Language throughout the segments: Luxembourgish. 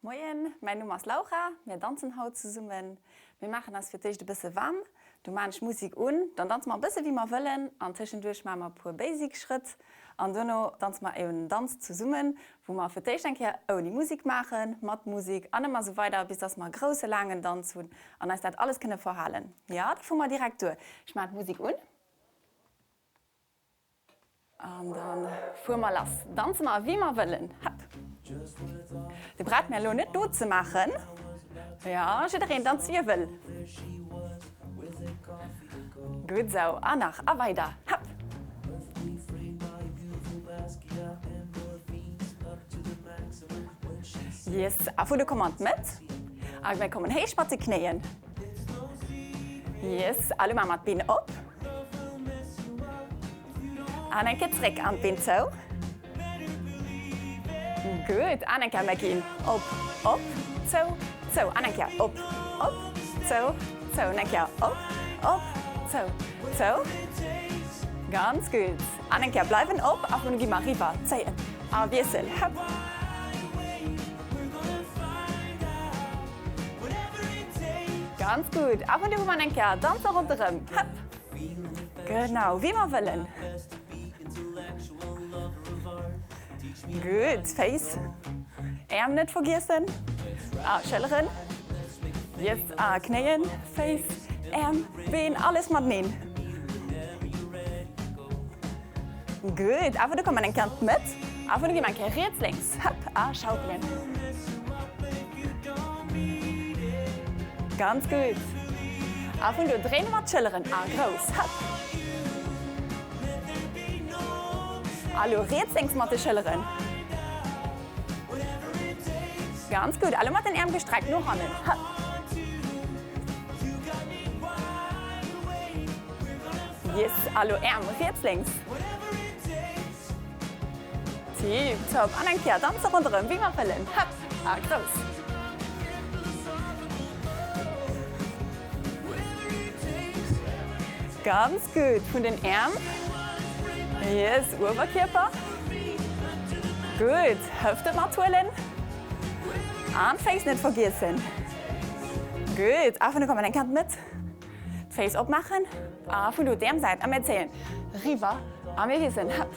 Moien, mäin Numm ass Laura, mir danzen haut zesummen. Mir maachen eis fir d'éischt e bësse waarm, du maan ech Musik un, dann danze mer e bësse wéi mer wëllen an tëschenduerch maache mer e puer Basic Schrëtt an dono danze mer een Danz zesummen, wou mer fir d'éischt eng Kéier ouni Musik maachen, mat Musik an ëmmer esou weider bis dass mer e grousse laangen Danz hunn an eis dat alles kënne verhalen. Jo, da fuere mer direkt duer. Ech maachen d'Musik un. An dann fuer mer lass. Danze mer wéi mer wëllen. Happ. Dir braucht mir elo net nozemaachen. Jo, jiddereen danzt wéi e wëll. Gutt esou. An nach. A weider. Happ. Yes. A vu do komme mer an d'Mëtt. A mir kommen héich mat de Knéien. Yes. A lo maache mer d'Been op. An eng Kéier zréck an d'Been zou. Gutt. An eng Kéier méi ginn. Op, op, zou, zou. An eng Kéier op, op, zou, zou. An eng Kéier op, op, zou, zou. Ganz gutt. An eng Kéier bleiwen op a vun do gi mer eriwwer. Zéien a wiessel. Hëpp. Ganz gutt. A vun do hu mer eng Kéier Danzer ronderëm. Hëpp. Genau, wéi mer wëllen. Gutt, Féiss, Äerm net vergiessen. A Schëlleren. Yes, a Knéien, Féiss, Äerm, Been, alles mateneen. Gutt, awer do kommen eng Kéier an d'Mëtt. A vun do gi mer eng Kéier riets, lénks, hëpp, a schaukelen. Ganz gutt. A vun do dréine mer d'Schëlleren a grouss, hëpp. A lo riets, lénks mat de Schëlleren. Ganz gutt. A lo mat den Äerm gestreckt no hannen, hëpp. Yes, a lo Äerm riets, lénks. Tip top. An eng Kéier danze ronderëm, wéi mer wëllen. Hëpp a grouss. Ganz gutt. Vun den Äerm. Yes, Uewerkierper. Gutt. Hëfte mathuelen. An d'Féiss net vergiessen. Gutt. A vun do kommen eng Kéier an d'Mëtt. D'Féiss opmaachen a vun do d'Äerm Säit a mir zéien riwwer a mir wiesselen. Hëpp.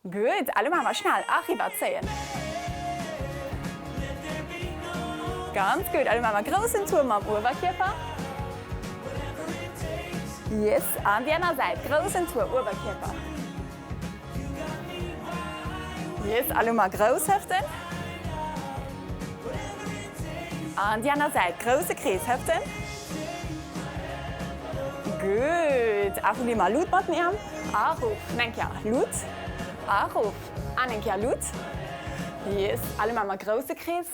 Gutt, a lo maache mer schnell a riwwer zéien. Ganz gutt, a lo maache mer groussen Tour mam Uewerkierper. Yes, an déi aner Säit, groussen Tour Uewerkierper. Yes, a lo mar grouss Hëften. An déi aner Säit, grousse Krees, Hëften. Gutt, a vun deem mar Luut mat den Äerm. A rof, an eng Kéier Luut. A rof, an eng Kéier Luut. Yes, a lo maache mer grousse Krees.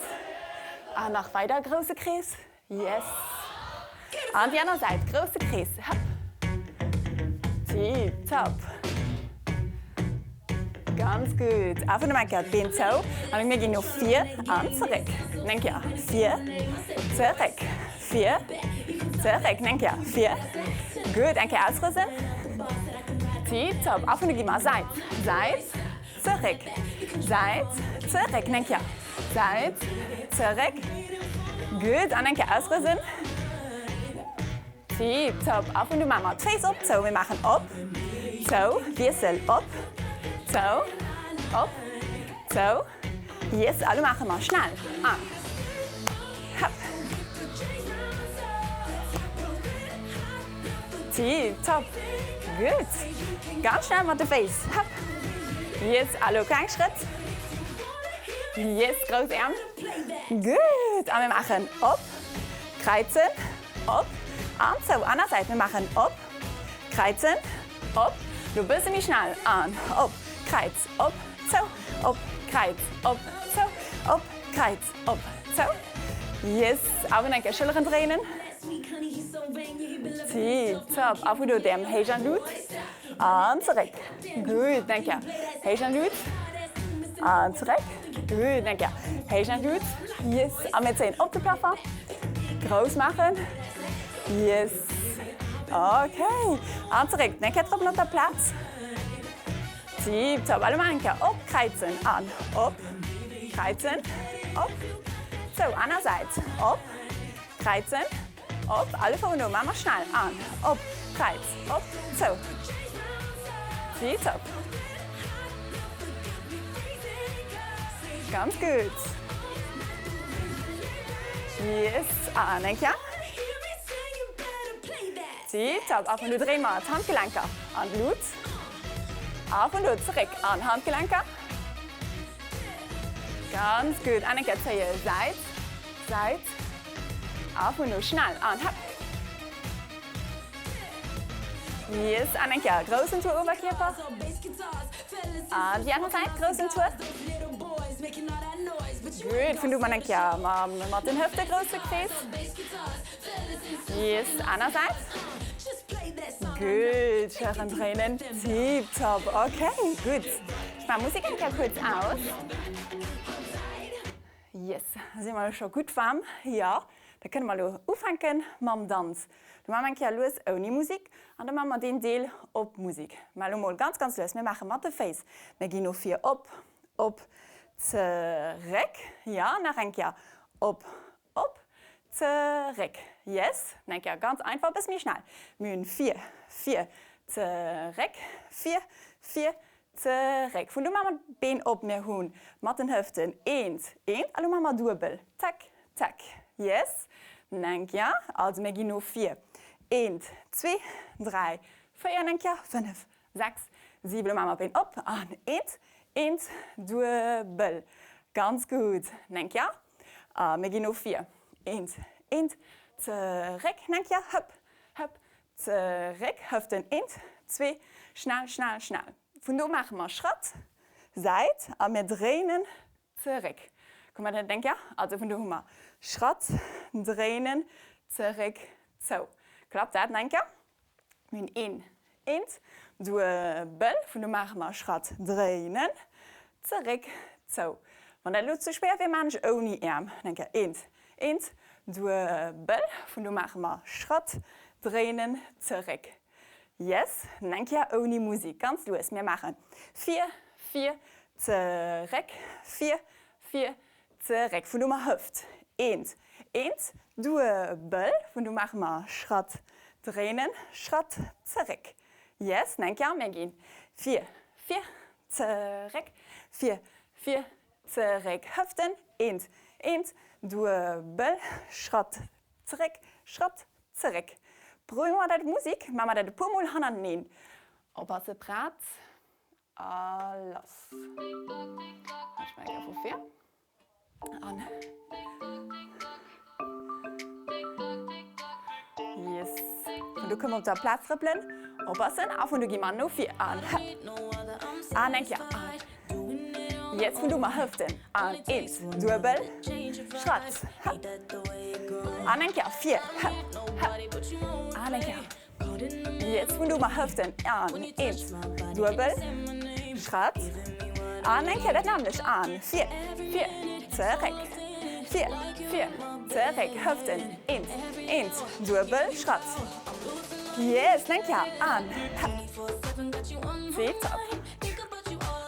An nach weider grousse Krees. Yes! An déi aner Säit, grousse Krees, hëpp! Tip top! Ganz gutt! A vun dem eng Kéier d'Been zou an mir ginn no vir an zeréck. Eng Kéier vir, zeréck, vir, zeréck. Eng Kéier vir. Gutt, eng Kéier ausrësen. Tip top! A vun do gi mer Säit, Säit, zeréck, Säit, zeréck. Eng Kéier. Säit, zeréck, gutt, an eng Kéier ausrësen, tip top, a vun do maache mer d'Féiss op, zou, mir maachen op, zou, Wiessel, op, zou, op, zou, yes, a lo maache mer schnell, an, hëpp, tip top, gutt, ganz schnell mat de Féiss, hëpp, yes, a lo kleng Schrëtt. Yes, grouss Äerm. Gutt. A mir maachen op, kräizen, op an zou. Aner Säit. Mir maachen op, kräizen, op. Lo bësse méi schnell. An op, kräiz, op, zou, op, kräiz, op, zou, op, kräiz, op, zou. Yes. A run eng Kéier Schëlleren dréinen. Tip top. A vu do d'Äerm héich an d'Lut. An zeréck. Gutt, eng Kéier héich an d'Lut. An zeréck. Gutt, eng Kéier héich an d'Lut. Yes. A mir zéien op de Plafond. Grouss maachen. Yes. Okay. An zeréck. Eng Kéier trëppelen op der Plaz. Tiptop. Elo nach eng Kéier op, kräizen an op. Kräizen, op, zou. Aner Säit, op, kräizen, op. Alle virun no, maache mer schnell. An, op, kräiz, op, zou. Tipptopp. Ganz gutt. Yes, an eng Kéier. Tipptopp. A vun do dréine mer d'Handgelenker an d'Lut. A vun do zeréck an Handgelenker. Ganz gutt. An eng Kéier zéie Säit, Säit. A vun do schnell an hopp. Yes, an eng Kéier groussen Tour Oberkierper. An déi aner Säit, groussen Tour. Gutt, vun do man eng Kéier mat den Hëfte grousse Krees. Yes, aner Säit. Gutt, schëren dréinen, tiptop. Okay, gutt. Ech maachen d'Musek eng Kéier kuerz aus. Yes, da si mer elo scho gutt waarm. Jo, da kënne mer elo ufänke mam Danz. Do maache mer eng Kéier lues ouni Musik an da maache mer deen Deel op Musik. Mä elo mol ganz, ganz lues. Mir maache mat de Féiss. Mir ginn no vir, op, op, zeréck. Jo, nach eng Kéier, op, op, zeréck. Yes, nach eng Kéier ganz einfach, e bësse méi schnell. Mir hunn vir, vir, zeréck, vir, vir, Zeréck. Vun do maache mer d'Been op. Mir hu mat den Hëften eent, eent a lo maache mer duebel. Zack, zack. Yes. Eng Kéier. Also mir ginn no vir. Eent, zwee, dräi, véier, eng Kéier, fënnef, sechs, siwen. Lo maache mer d'Been op an eent, eent, duebel. Ganz gutt. Eng Kéier. A mir ginn no vir. Eent, eent, zeréck. Eng Kéier. Hëpp, hëpp, Zeréck, Hëften, eent, zwee, schnell, schnell, schnell. Vun do maache mer Schratt, Säit a mir dréinen zeréck. Komm mer dat eng Kéier. Also vun do hu mer Schratt, dréinen, zeréck, zou. Klappt dat nach eng Kéier? Mir hunn een, eent, duebel. Vun do maache mer Schratt, dréinen, zeréck, zou. Wann dat elo ze schwéier wier, maan ech ouni Äerm. Nach eng Kéier, eent, Eent, duebel, vun do maache mer Schratt, dréinen, zeréck. Yes, eng Kéier ouni Musik, ganz lues. Mir maachen vir, vir, zeréck, vir, vir, zeréck. Vun do mar Hëft. Eent, eent, duebel, vun do maache mer Schratt, dréinen, Schratt, zeréck. Yes, eng Kéier, mir ginn vir, vir, zeréck, vir, vir, Zeréck, Hëften, eent, eent, duebel, Schratt, zeréck, Schratt, zeréck. Probéiere mer dat op Musik, maache mer dat e puer mol hannerteneen. Oppasse, Prat a lass. Ech maachen eng Kéier vu vir an. Yes. Vun do kënne mer op der Plaz trëppelen. Oppassen, a vun do gi mer no vir an hëpp. An eng Kéier an. Jetzt vun do mar Hëften an eent, duebel, Schratt, hëpp. An eng Kéier vir, hëpp, hëpp. An eng Kéier. Jetzt vun do mar Hëften an eent, duebel, Schratt. An eng Kéier dat nämmlecht an vir, vir, zeréck, vir, vir, zeréck, Hëften, eent, eent, duebel, Schratt. Yes, eng Kéier an hëpp. Tipptopp.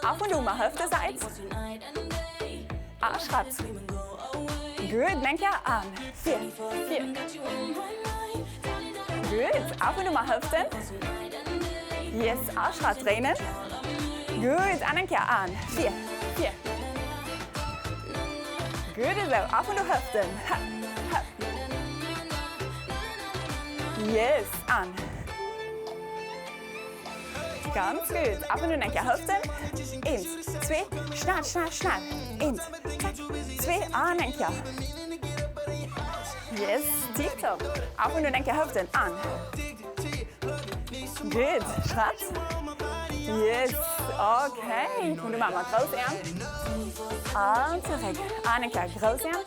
A vun do mar Hëfte Säit a Schratt. Gutt, eng Kéier an vir, vir. Gutt, a vun do mar Hëften. Yes, a Schratt dréinen. Gutt, an eng Kéier an vir, vir. Gutt esou, a vun do Hëften. Hëpp, hëpp. Yes, an. Ganz gutt. A vun nun eng Kéier Hëften. Eent, zwee, schnell, schnell, schnell. Eent, zack, zwee an eng Kéier. Yes, tiptop. A vun nun eng Kéier Hëften an. Gutt, Schratt. Yes, okay. Vun du maache mer grouss Äerm. An zeréck. An eng Kéier grouss Äerm.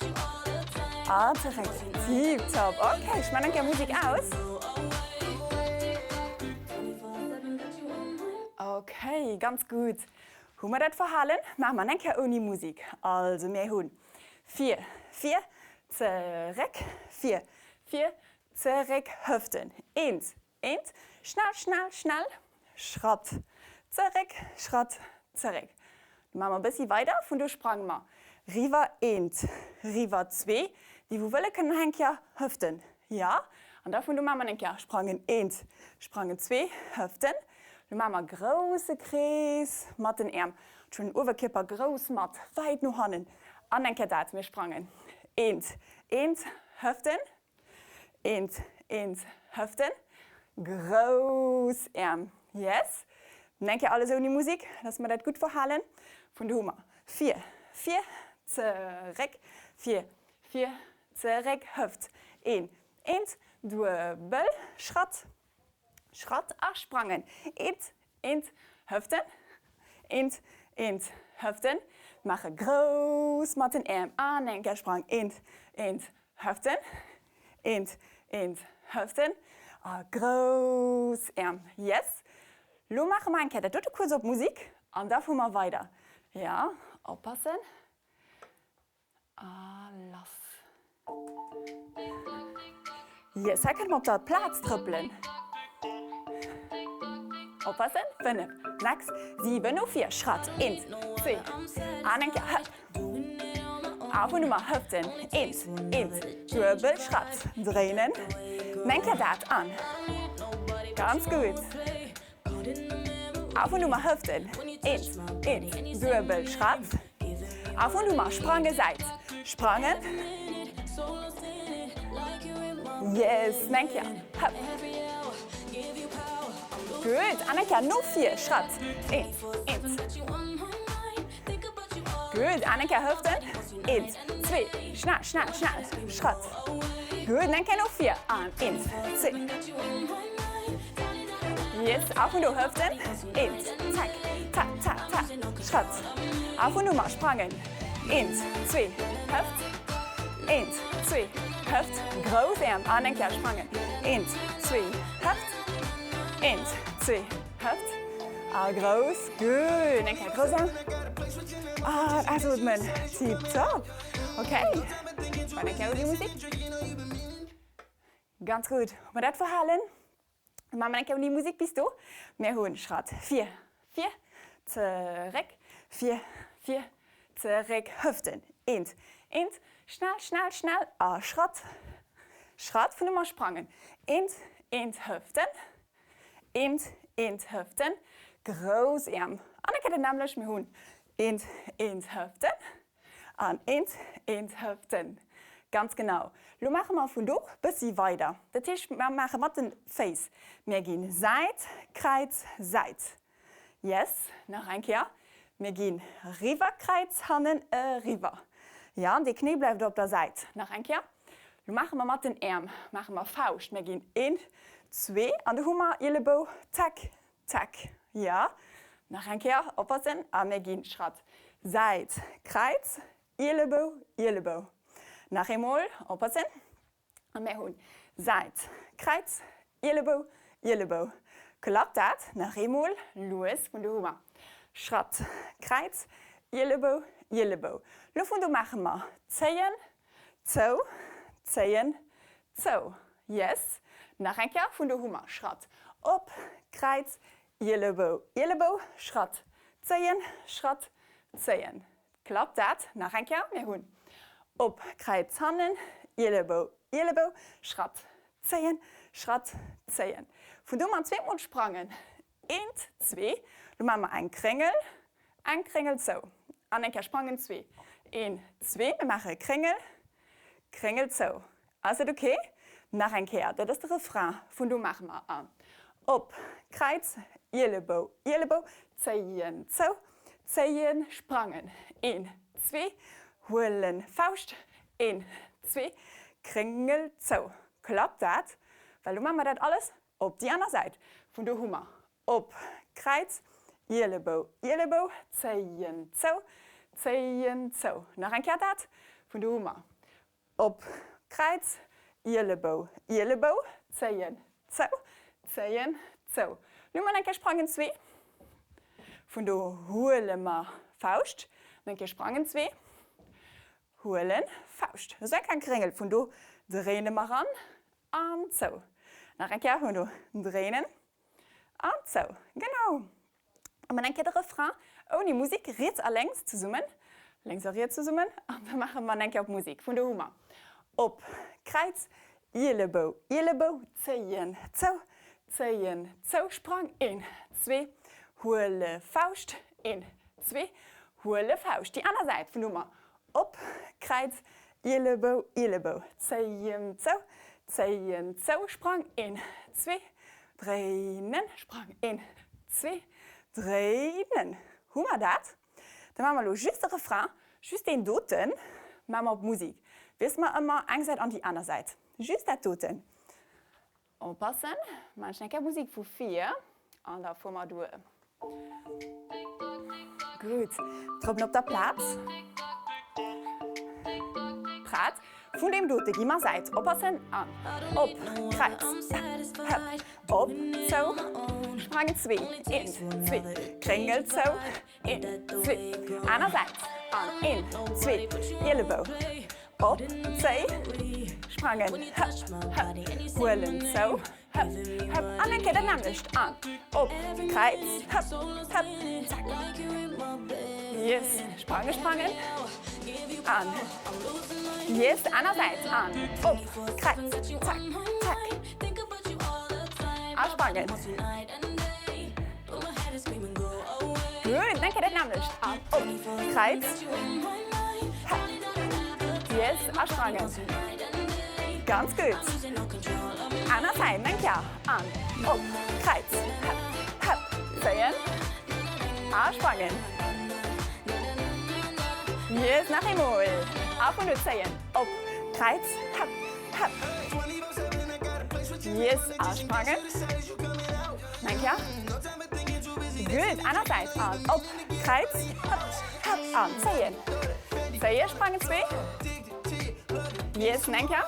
An zeréck. Tiptop. Okay, ech maachen eng Kéier Musek aus. Ok, ganz gutt. Hu mer dat Verhalen? Maache mer eng Kéier ouni Musik. Also mir hunn vir, vir, zeréck, vir, vir, zeréck, Hëften, eent, eent, schnell, schnell, schnell, Schratt, zeréck, Schratt, zeréck. Da maache mer e bëssi weider, vun do sprange mer. Riwwer eent, riwwer zwee. Déi wou wëlle kënnen nach eng Kéier hëften. Jo, an da vun do maache mer eng Kéier sprangen eent, sprangen zwee, hëften. Lo maache mer grousse Krees mat den Äerm. Ech hunn den Uewerkierper grouss mat, wäit no hannen. An eng Kéier dat, mir sprangen eent, eent, hëften, eent, eent, hëften. Grouss Äerm, yes. Eng Kéier alles ouni Musik, dass mer dat gutt verhalen. Vun do hu mer vir, vir, zeréck, vir, vir, zeréck, Hëft, een, eent, duebel, Schratt, Schratt a sprangen, eent, eent, Hëften, eent, eent, Hëften, maache grouss mat den Äerm an eng Kéier sprang, eent, eent, Hëften, eent, eent, Hëften a grouss Äerm. Yes! Lo maache mer eng Kéier dat dote kuerz op Musik an da fuere mer weider. Ja, oppassen. A lass. Yes, hei kënne mer op der Plaz trëppelen. Oppassen, 5, 6, 7, no vir, Schratt, eent, zwee, an eng Kéier, hëpp. A vun Nummer Hëften, eent, eent, duebel Schratt, dréinen, eng Kéier dat an. Ganz gutt. A vun Nummer Hëften, eent, eent, duebel Schratt. A vun Nummer sprange Säit, sprangen. Yes, eng Kéier, hëpp. Gutt, an eng Kéier no vir, Schratt, eent, eent. Gutt, an eng Kéier Hëften, eent, zwee, schnell, schnell, schnell, Schratt. Gutt, eng Kéier no vir, an eent, zwee. Yes, a vun do Hëften, eent, zack, ta, ta, ta, Schratt. A vun do mar sprangen, eent, zwee, Hëft, eent, zwee, Hëft, grouss Äerm, an eng Kéier sprangen, eent, zwee, Hëft, eent, zwee, Hëft a grouss, gutt, eng Kéier grouss an an ausootmen, tiptop. Ok, eng Kéier ouni Musik. Ganz gutt, hu mer dat verhalen. Maache mer eng Kéier ouni Musik bis do. Mir hunn Schratt vir, vir, zeréck, vir, vir, zeréck, Hëften, eent, eent, schnell, schnell, schnell a Schratt, Schratt vun de mer sprangen, eent, eent, Hëften, Eent, eent, Hëften, grouss Äerm. An da kënnt et nämmlech, mir hunn eent, eent, Hëften an eent, eent, Hëften. Ganz genau. Lo maache mer vun do bëssi weider. Dat heescht, mer maache mat de Féiss. Mir ginn Säit, Kräiz, Säit. Yes, nach eng Kéier. Mir ginn riwwer, Kräiz, hannen, eriwwer. Jo, an dee Knéi bleift op der Säit. Nach eng Kéier. Lo maache mer mat den Äerm, maache mer Fauscht. Mir ginn een, zwee, an do hu mer Ielebou, zack, zack. Jo, nach eng Kéier, oppassen, a mir ginn Schratt, Säit, Kräiz, Ielebou, Ielebou. Nach eemol, oppassen. A mär hunn Säit, Kräiz, Ielebou, Ielebou. Klappt dat? Nach eemol lues vun do hu mer Schratt, Kräiz, Ielebou, Ielebou. Lo vun do maache mer zéien, zou, zéien, zou. Yes. Nach eng Kéier vun do hu mer Schratt, op, Kräiz, Ielebou, Ielebou, Schratt, zéien, Schratt, zéien. Klappt dat? Nach eng Kéier, mir hunn op, Kräiz hannen, Ielebou, Ielebou, Schratt, zéien, Schratt, zéien. Vun do man zweemol sprangen, eent, zwee, lo maache mer eng Kréngel, eng Kréngel zou an eng Kéier sprangen, zwee, een, zwee, mir maache Kréngel, Kréngel zou. Ass dat ok? Nach eng Kéier, dat ass de Refrain. Vun do maache mer a, op, Kräiz, Ielebou, Ielebou, zéien, zou, zéien, sprangen, een, zwee, huelen, Fauscht, een, zwee, Kréngel, zou. Klappt dat? Well lo maache mer dat alles op déi aner Säit. Vun do hu mer op, Kräiz, Ielebou, Ielebou, zéien, zou, zéien, zou. Nach eng Kéier dat. Vun do hu mer Op, Kräiz, Ielebou, Ielebou, zéien, zou, zéien, zou. Lo mol eng Kéier sprangen, zwee. Vun do huele mer Fauscht, eng Kéier sprangen, zwee, huelen, Fauscht. Esou eng kleng Kréngel. Vun do dréine mer ran an zou. Nach eng Kéier, vun do dréinen an zou. Genau. A mat eng Kéier de Refrain ouni Musik, riets a lénks zesummen. Lénks a riets zesummen an da maache mer eng Kéier op Musek. Vun do hu mer op, Kräiz, Ielebou, Ielebou, zéien, zou, zéien, zou, Sprang, een, zwee, huele Fauscht, een, zwee, huele Fauscht. Déi aner Säit, vun do hu mer op, Kräiz, Ielebou, Ielebou, zéien, zou, zéien, zou, Sprang, een, zwee, dréinen, Sprang, een, zwee, dréinen. Hu mer dat? Da maache mer elo just de Refrain, just deen doten maache mer op Musik. Wiessele mer ëmmer eng Säit an déi aner Säit. Just dat doten. Oppassen, maachen ech eng Kéier Musik vu vir an da fuere mer duer. Gutt, trëppelen op der Plaz. Prett? Vun deem dote gi mer Säit. Oppassen an op, Kräiz, hëpp, op, zou, sprang, zwee, eent, zwee, Kréngel, zou, Een, zwee, aner Säit an een, zwee, Ielebou, op, zéi, sprangen, hëpp, hëpp, huelen, zou, hëpp, hëpp, an eng Kéier dat nämmlecht an op, Kräiz, hëpp, hëpp, zack. Yes, sprange, sprangen an yes, aner Säit an op, Kräiz, zack, zack a sprangen. Gutt, eng Kéier dat nämmlecht. An op, Kräiz, hep, yes, a sprangen. Ganz gutt. Aner Säit, eng Kéier. An op, Kräiz, hep, hep, zéien a sprangen. Yes, nach eemol. A vun do zéien, op, Kräiz, hep, hep. Yes, a sprangen. Eng Kéier. Gutt, aner Säit. An op, Kräiz, hëpp, hëpp an zéien. Zéie, sprangen zwee. Yes, eng Kéier.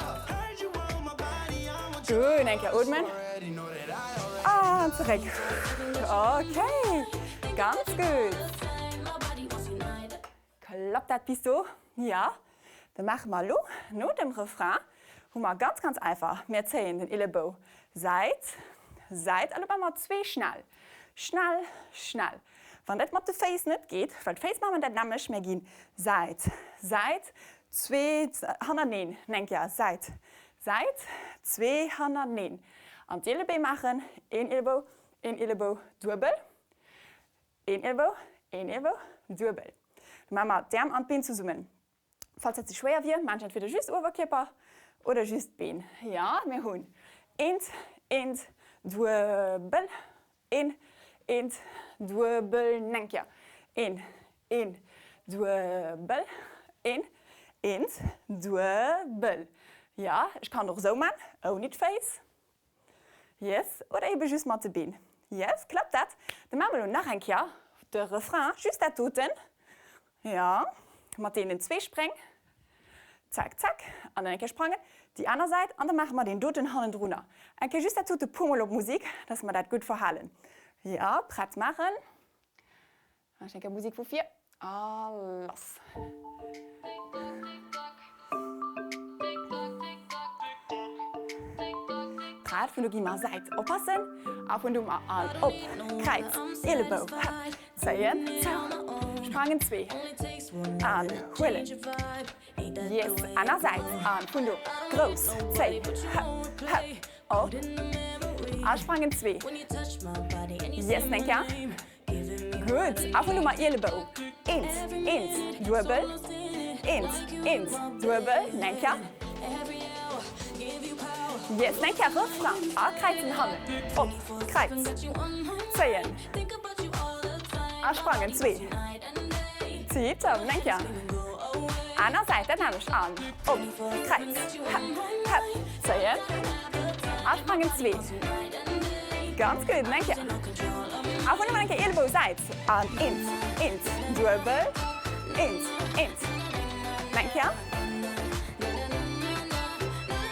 Gutt, eng Kéier ootmen. An zeréck. Okay, ganz gutt. Klappt dat bis do? Ja? Da maache mer elo no dem Refrain, hu mer ganz ganz einfach, mir zéien den Illebou Säit, Säit an da maache mer zwee schnell, schnell, schnell. Wann dat mat de Féiss net geet, well d'Féiss maache mer dat nämmlecht, mir ginn Säit, Säit, zwee hannerteneen, eng Kéier Säit, Säit, zwee hannerteneen an d'Ielebee maachen, een Ielebou, een Ielebou duebel. Een Ielbou, een Ielbou, duebel. Da maache mer d'Äerm an d'Been zesummen. Falls dat ze schwéier wier, maachen ech entweder just Uewerkierper oder just d'Been. Jo, mir hunn eent, eent, duebel, een, eent, duebel, neng Kéier, een, een, duebel, een, eent, duebel. Jo, ech kann och esou man, ouni d'Féiss. Yes, oder ebe just mat de Been. Yes, klappt dat? Da maache mer elo nach eng Kéier de Refrain, just dat doten. Jo, mat deenen zwee Spréng. Zack, zack, an dann eng Kéier sprangen, déi aner Säit, an da maache mer deen doten hannendrunner. Eng Kéier just dat dote puermol op Musik, dass mer dat gutt verhalen. Jo, prett maachen. Ech enke Musik vu vir a lass. Prett, vun do gi mer Säit, oppassen, a vun do mer an op, Kräiz, Ielebou, hëpp, zéien, zou, sprangen, zwee, an huelen, yes, aner Säit, an vun do, grouss, zéi, hëpp, hëpp, op, a sprangen, zwee, yes, eng Kéier. Gutt, a vun Nummer Ielebou. Eent, eent, duebel, eent, eent, duebel, Nenker. Yes, Nenker, Refrain, a kräizen hannen, op, Kräiz, zéien, a sprangen, zwee, Tiptop, Nenker, aner Säit, dat nämmlecht, an, op, Kräiz, hëpp, hëpp, zéien, a sprangen, zwee. Ganz gutt, eng Kéier. A vun eng Kéier Ielebou Säit. An eent, eent, duebel, eent, eent. Eng Kéier.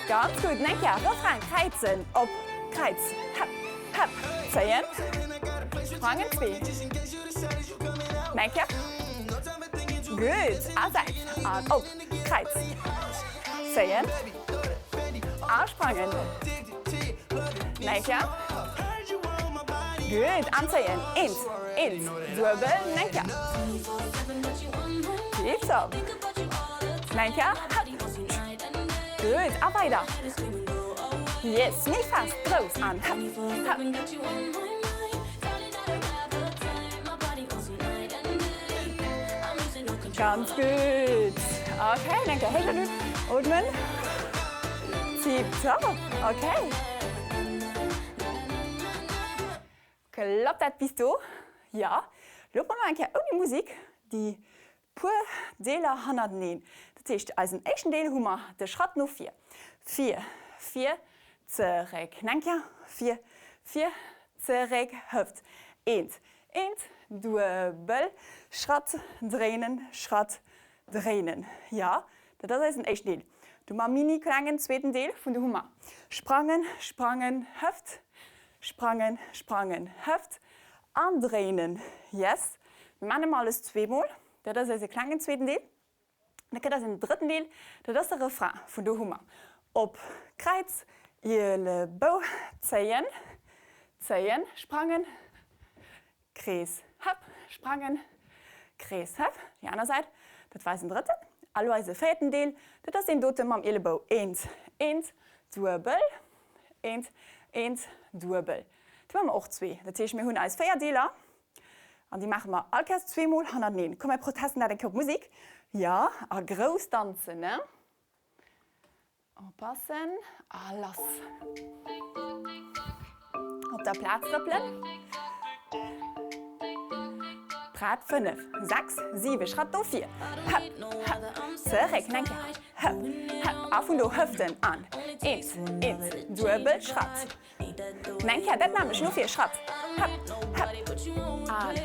Ganz gutt, eng Kéier. Refrain, kräizen, op, Kräiz, hëpp, hëpp, zéien, sprangen, zwee. Eng Kéier. Gutt, a Säit, an op, Kräiz, zéien, a sprangen. Eng Kéier. Gutt, an zéien. Eent, eent, duebel, eng Kéier. Tipptopp. Nach eng Kéier. Hopp. Gutt. A weider. Yes. Méi fest. Grouss. An hopp. Hopp. Ganz gutt. Okay, nach eng Kéier héich an un. Ootmen. Tipptopp. Okay. Klappt dat bis do? Jo. Lo probéiere mer eng Kéier ouni Musik déi puer Deeler hannerteneen. Dat heescht, eisen éischten Deel hu mer de Schratt no vir, vir, vir, zeréck, eng Kéier, vir, vir, zeréck, Hëft, eent, eent, duebel, Schratt, dréinen, Schratt, dréinen. Jo, dat ass eisen éischten Deel. Du hu mer mini klengen zweeten Deel vun do hu mer sprangen, sprangen, Hëft, Sprangen, sprangen, Hëft an dréinen. Yes. Mir maachen ëmmer alles zweemol. Dat ass eise klengen zweeten Deel. Da kënnt eisen drëtten Deel, dat ass de Refrain. Vun do hu mer op Kräiz, Ielebou, zéien, zéien, sprangen, Krees, hëpp, sprangen, Krees, hëpp, déi aner Säit. Dat war eisen drëtten. A lo eise véierten Deel, dat ass deen dote mam Ielebou. Eent, eent, duebel, eent, eent, duebel. Do hu mer och zwee. Dat heescht, mir hunn eis 4 Deeler an déi maache mer all Kéiers zweemol hannerteneen. Komm, mir protesten dat eng Kéier op Musik. Jo, a grouss danzen, ne? Oppassen a lass. Op der Plaz trëppelen. Prett, 5, 6, 7, Schratt no vir. Hëpp, hëpp, zeréck, eng Kéier. Hëpp, hëpp, a vun do Hëften an. Eent, eent, duebel Schratt. Eng Kéier dat nämmlecht no vir, Schratt. Hëpp, hëpp, an.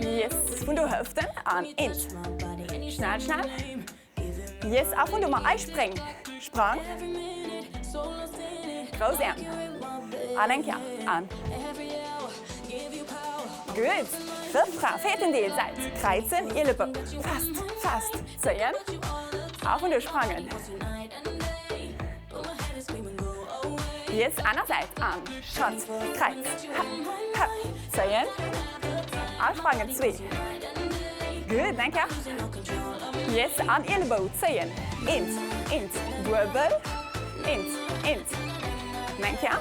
Yes, vun do Hëften an. Eent, schnell, schnell. Yes, a vun do mar ei spréng, sprang, grouss Äerm, an eng Kéier, an. Gutt, Refrain, véierten Deel, Säit, kräizen, Ielebou, fest, fest zéien, a vun do sprangen. Yes, aner Säit, an, Schratt, Kräiz, hëpp, hëpp, zéien, a sprangen, zwee. Gutt, eng Kéier. Yes, an Ielebou, zéien, eent, eent, duebel, eent, eent, eng Kéier.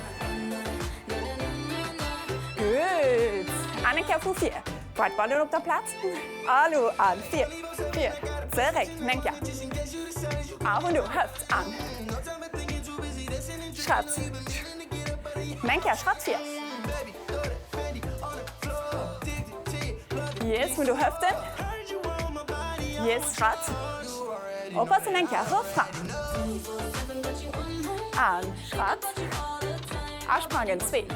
Gutt, an eng Kéier vu vir. Bleift bei op der Plaz. A lo, an vir, vir, zeréck, eng Kéier. A vun do, Hëft, an. Schratt. Eng Kéier Schratt vir. Yes, vun do Hëften. Yes, Schratt. Oppassen, eng Kéier Refrain. An Schratt. A sprangen, zwee.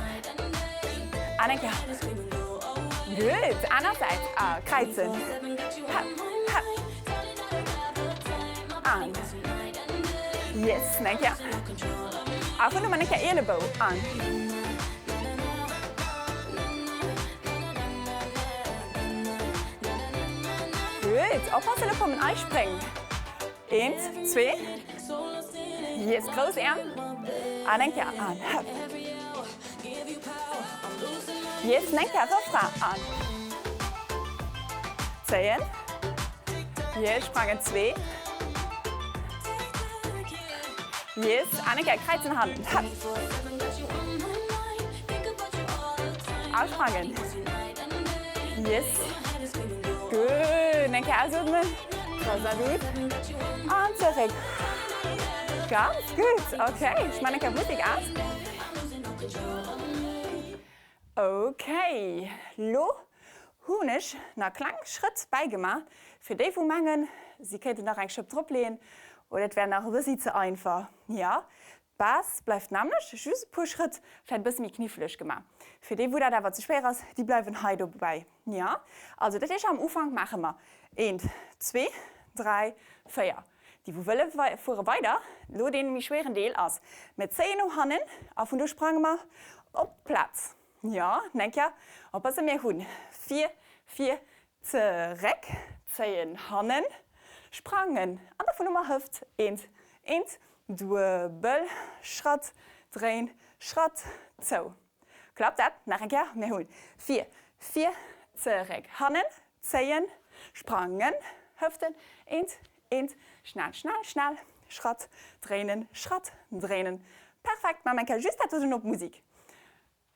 An eng Kéier. Gutt, aner Säit. A kräizen. Hëpp, hëpp. An. Yes, eng Kéier. A vun do eng Kéier Ielebou. An. Gutt, oppassen, lo kommen eis Spréng. Eent, zwee. Yes, grouss Äerm. An eng Kéier. An hëpp. Yes, eng Kéier Refrain. An. Zéien. Yes, sprangen zwee. Yes, an eng Kéier kräizen hannen. Hëpp. A sprangen. Yes. Gutt. Eng Kéier ausatmen. Sehr gutt. An zeréck. Ganz gutt. Okay, ech man eng Kéier d'Musek aus. Okay, lo hunn ech nach kleng Schrëtt bäigemaach, fir déi wou mengen, si kéinten nach eng Schëpp dropleeën oder et wär nach e bëssi ze einfach. Jo, d'Base bleift d'nämmlecht, just e puer Schrëtt vläit e bësse méi kniffleg gemaach. Fir déi wou dat awer ze schwéier ass, déi bleiwen hei dobäi. Jo, also dat heescht am Ufank maache mer eent, zwee, dräi, véier. Déi wou wëlle fuere weider. Lo dee méi schwéieren Deel ass, mir zéien no hannen a vun do sprange mer op d'Plaz. Jo, eng Kéier oppassen, mir hunn vir, vir, zeréck, zéien hannen, sprangen an da vun do mer Hëft, eent, eent, duebel, Schratt, dréin, Schratt, zou. Klappt dat? Nach eng Kéier, mir hunn vir, vir, zeréck, hannen, zéien, sprangen, Hëften, eent, eent, schnell, schnell, schnell, Schratt, dréinen, Schratt, dréinen. Perfekt, maachen eng Kéier just dat doten op Musik.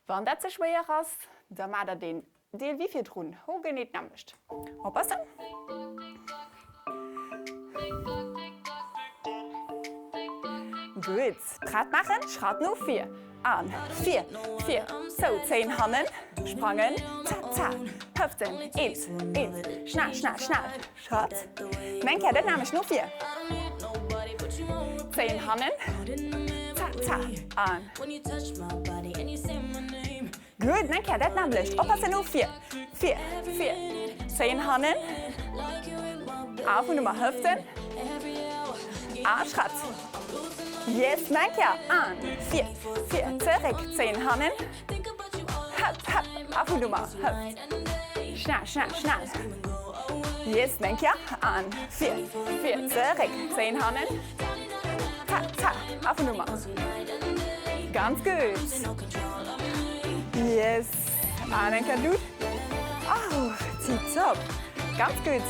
Wann dat ze schwéier ass, da maacht der deen Deel wéi virdrun, ho genee d'nämmlecht. Oppassen! Gutt, prett maachen, Schratt no vir, an vir, vir, zou, zéien hannen, sprangen, za, za, Hëften, eent, eent, schnell, schnell, schnell, Schratt, eng Kéier dat nämmlecht no vir, zéien hannen, za, za, an. Gutt, eng Kéier dat nämmlecht. Oppassen no vir, vir, vir, zéien hannen, a vun Nummer Hëften, a Schratt. Yes, eng Kéier, an, vir, vir, zeréck, zéien hannen, hëpp, hëpp, a vun Nummer Hëft. Schnell, schnell, schnell. Yes, eng Kéier, an, vir, vir, zeréck, zéien hannen, ta, ta, a vun Nummer. Ganz gutt. Yes! An eng Kéier Luut. Oh, tiptop! Ganz gutt!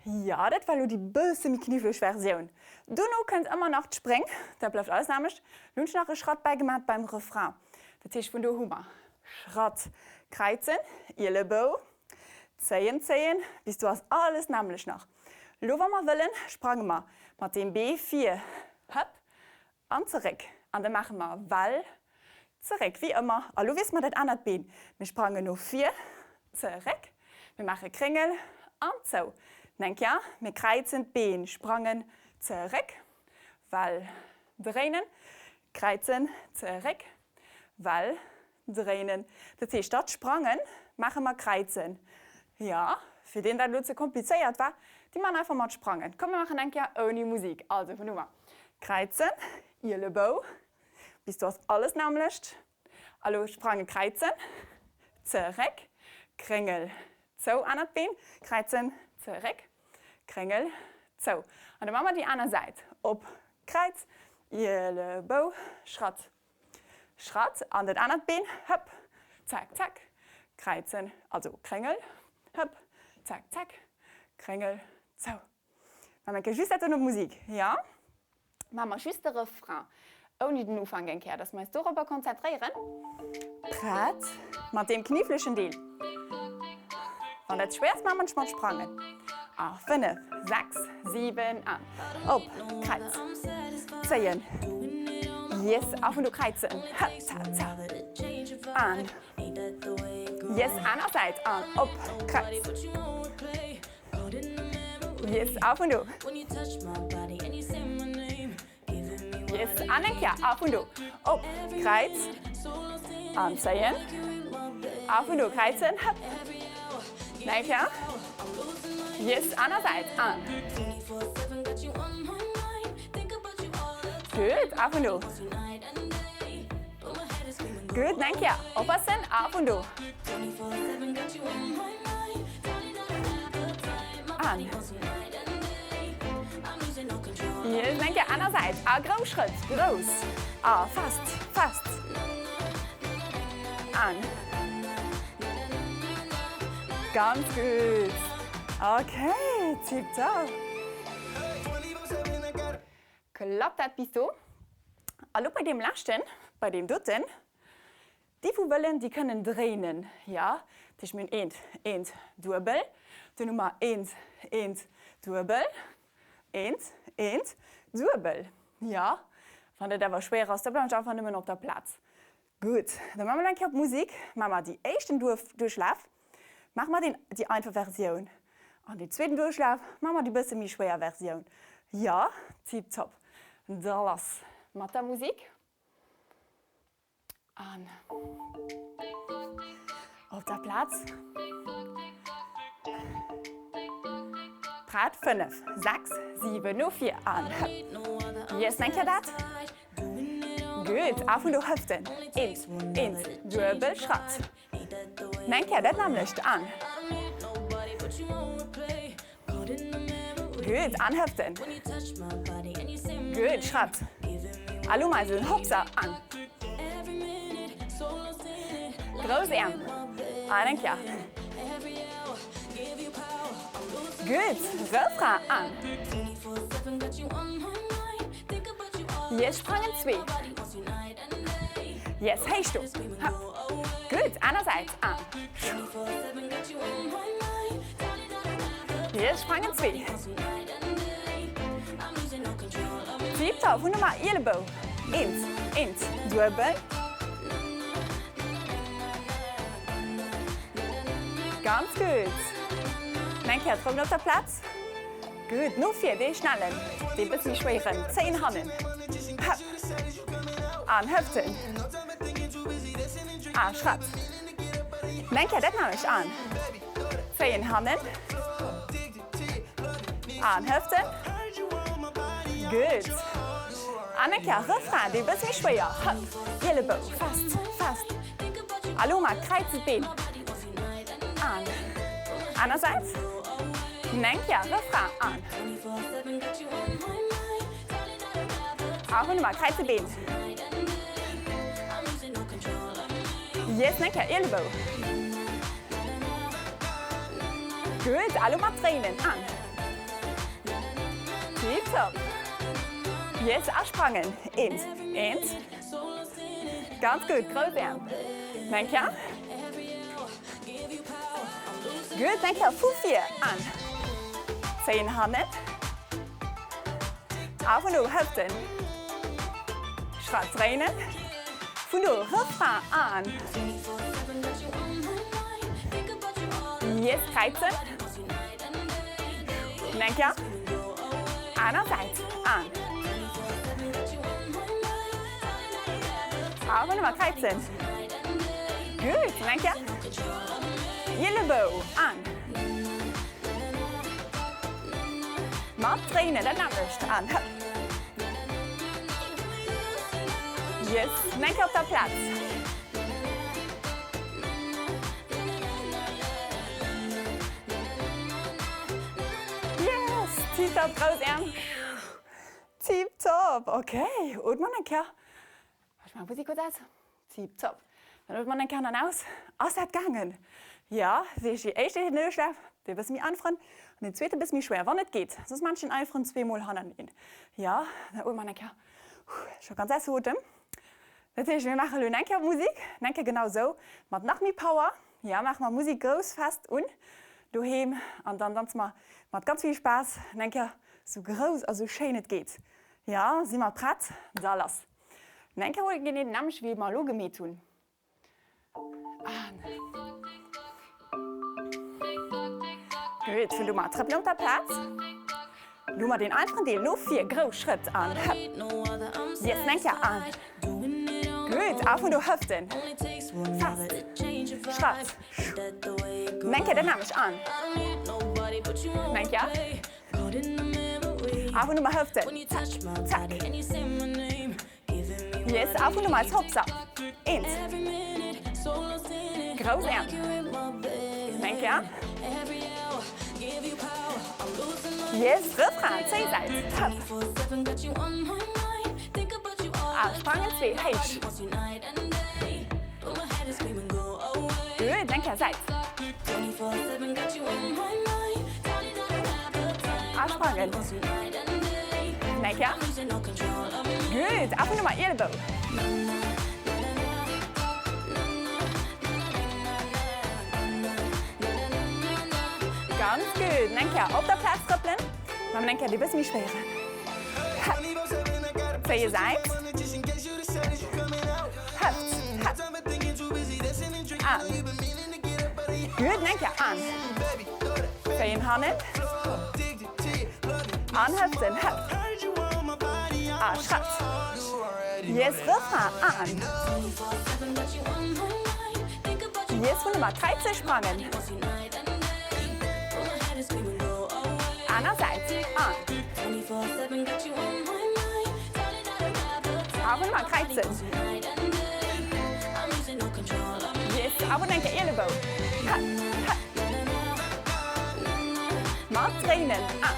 Jo, dat war elo déi bësse méi kniffleg Versioun. Dono kënnt ëmmer nach d'Spréng, dat bleift alles nämmlecht. Lo hunn ech nach e Schratt bäigemat beim Refrain. Dat heescht, vun do hu mer Schratt, Kräizen, Ielebou, zéien, zéien, bis do ass alles nämmlecht nach. Lo wa mer wëllen, sprange mer mat deem Bee vir, hëpp, An zeréck. An da maache mer Well, zeréck, wéi ëmmer. A lo wiessele mer dat anert Been. Mir sprangen no vir, zeréck, mir maache Kréngel an zou. Eng Kéier, mir kräizen d'Been, sprangen zeréck, Well, dréinen, kräizen, zeréck, Well, dréinen. Dat heescht, dat Sprangen maache mer kräizen. Jo, fir deen dat elo ze komplizéiert war, déi maachen einfach mat sprangen. Komm mir maachen eng Kéier ouni Musik. Also vun uwer kräizen, Ielebou, bis do ass alles nämmlecht. A lo sprange kräizen, zeréck, Kréngel, zou, anert Been, kräizen, zeréck, Kréngel, zou. An da maache mer déi aner Säit, op, Kräiz, Ielebou, Schratt. Schratt an dat anert Been, hëpp, zack, zack, kräizen, also Kréngel, hëpp, zack, zack, Kréngel, zou. Maache mer eng Kéier just dat do no Musik, jo? Maache mer just de Refrain, ouni den Ufank eng Kéier, dass mer eis dorobber konzentréieren. Prett? Mat deem knifflegen Deel. Wann dat schwéier ass, maache mer mat Sprangen. A 5, 6, 7 an op, Kräiz, zéien, yes, a vun do kräizen, hëpp, za, za, an, yes, aner Säit, an op, Kräiz, yes, a vun do, yes, an eng Kéier, a vun do, op, Kräiz, an zéien, a vun do kräizen, hëpp, eng Kéier, yes, aner Säit, an. Gutt, a vun do. Gutt, eng Kéier, oppassen, a vun do. An. Yes, eng Kéier aner Säit. A grouss Schrëtt, grouss. A fest, fest. An. Ganz gutt. Okay, tiptop. Klappt dat bis do? A lo bei deem leschten, bei deem doten. Déi wou wëllen, déi kënnen dréinen, jo. Dat heescht mir hunn eent, eent, duebel, dunn hu mer eent, eent, duebel, eent, eent, duebel, jo. Wann dat awer schwéier ass, da bleiwen ech einfach nëmmen op der Plaz. Gutt, da maache mer elo eng Kéier op d'Musik, maache mer déi éischten Duerchlaf, maache mer deen, déi einfach Versioun, an deen zweeten Duerchlaf maache mer déi bësse méi schwéier Versioun, jo. Tiptop, da lass mat der Musik. An op der Plaz. Prett, 5, 6, 7, no vir an hëpp. Yes, eng Kéier dat. Gutt, a vun do Hëften. Eent, eent, duebel Schratt. Eng Kéier dat nämmlecht an. Gutt, an Hëften. Gutt, Schratt. A lo mei esou Hopser an. Grouss Äerm. An eng Kéier. Gutt, Refrain an. Yes, sprangen zwee. Yes, héich do. Hopp. Gutt, aner Säit an. Yes, sprangen zwee. Tiptop, hunn mer Ielebou. Eent, eent, duebel. Ganz gutt. Eng Kéier d'Rou op der Plaz. Gutt, no vir, dee schnellen, dee bësse méi schwéieren. Zéien hannen. Hëpp. An Hëften. A Schratt. Eng Kéier dat nämlech. An zéien hannen. An Hëften. Gutt. An eng Kéier Refrain, dee bësse méi schwéier. Hëpp. Ielebou. Fest, fest. A lo mar kräizen d'Been. An aner Säit. Eng Kéier Refrain. An. A hunn mar kräize Been. Yes, eng Kéier Ielebou. Gutt, a lo mat dréinen. An. Tiptop. Yes, a sprangen. Eent, eent. Ganz gutt, grouss Äerm. Eng Kéier. Gutt, eng Kéier vu vir an. Zéien hannen. A vun do Hëften. Schratt dréinen. Vun do Refrain an. Yes, kräizen. Eng Kéier. Aner Säit an. A vun do kräizen. Gutt, eng Kéier. Ielebou an. Mat dréinen, dat nämmlecht an. Hëpp. Yes, eng Kéier op der Plaz. Yes, tiptop, grouss Äerm. Tiptop, okay. Ootmen eng Kéier. Ech maachen d'Musek kuerz aus. Tiptop. Dann ootmen eng Kéier an an aus. Ass dat gaangen? Jo, seech déi éischt Nueschlaf, dee bësse méi einfachen an deen zweete bësse méi schwéier, wann et geet. Soss maan ech den einfachen zweemol hannerteneen. Jo, dann ootmen eng Kéier. Scho ganz aus Otem. Dat heescht, mir maachen elo eng Kéier Musek, eng Kéier genau esou, mat nach méi Power. Jo, maache mer Musek grouss fest un doheem an dann danze mer mat ganz vill Spaass eng Kéier sou grouss a sou schéin et geet. Jo, si mer prett? Da lass! Eng Kéier huele genee den nämmlechte wéi mer elo gemeet hunn. An. Gutt, vun do mar trëppelen op der Plaz. Lo mar deen einfachen Deel no vir, grouss Schrëtt an hëpp. Yes, eng Kéier an. Gutt, a vun do Hëften. Fest. Schratt. Eng Kéier dat nämmlecht an. Eng Kéier. A vun do mar Hëften. Zack, zack. Yes, a vun do mar als Hopsa. Eent. Grouss Äerm. Eng Kéier. Yes, Refrain, zéi Säit. Hëpp. A sprangen zwee, héich. Gutt, eng Kéier Säit. A sprangen. Eng Kéier. Gutt, a vun do mar Ielebou. Ganz gutt. Eng Kéier op der Plaz trëppelen. Mam eng Kéier dee bësse méi schwéieren. Hëpp. Zéie Säit. Hëppt. Hëpp. An. Gutt. Eng Kéier an. Zéien hannen. An hëften. Hëpp. A Schratt. Yes, Refrain. An. Yes, vun ëmmer Kräize sprangen. Aner Säit. An. A vun ëmmer Kräizen. Yes, a vun enker Ielebou. Hëpp, hëpp. Mat dréinen. An.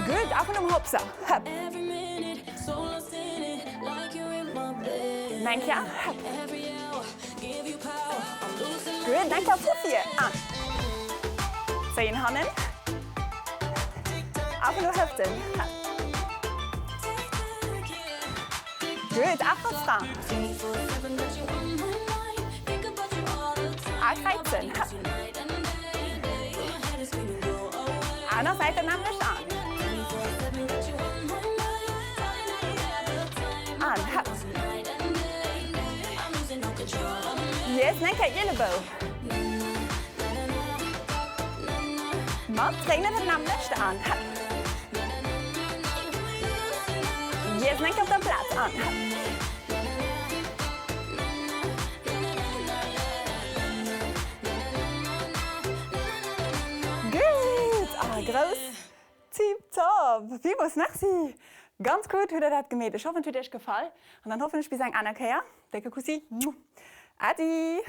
Gutt, a vun um Hopser. Hëpp. Eng Kéier. Hëpp. Gutt, eng Kéier vu vir. An. Zéien hannen. A vun no Hëften. Gutt, a Refrain. A kräizen. Aner Säit dat nämmlecht. An. An. Hëpp. Yes, eng Kéier Ielebou. Mat dréinen dat nämmlecht. An. Hëpp. Yes, eng Kéier op der Plaz. An. Hëpp. Gutt! Ah, grouss! Tiptop! Villmools Merci! Ganz gutt hutt der dat gemeet. Ech hoffen et huet iech gefall an dann hoffen ech bis eng aner Kéier. Décke Kussi! Äddi!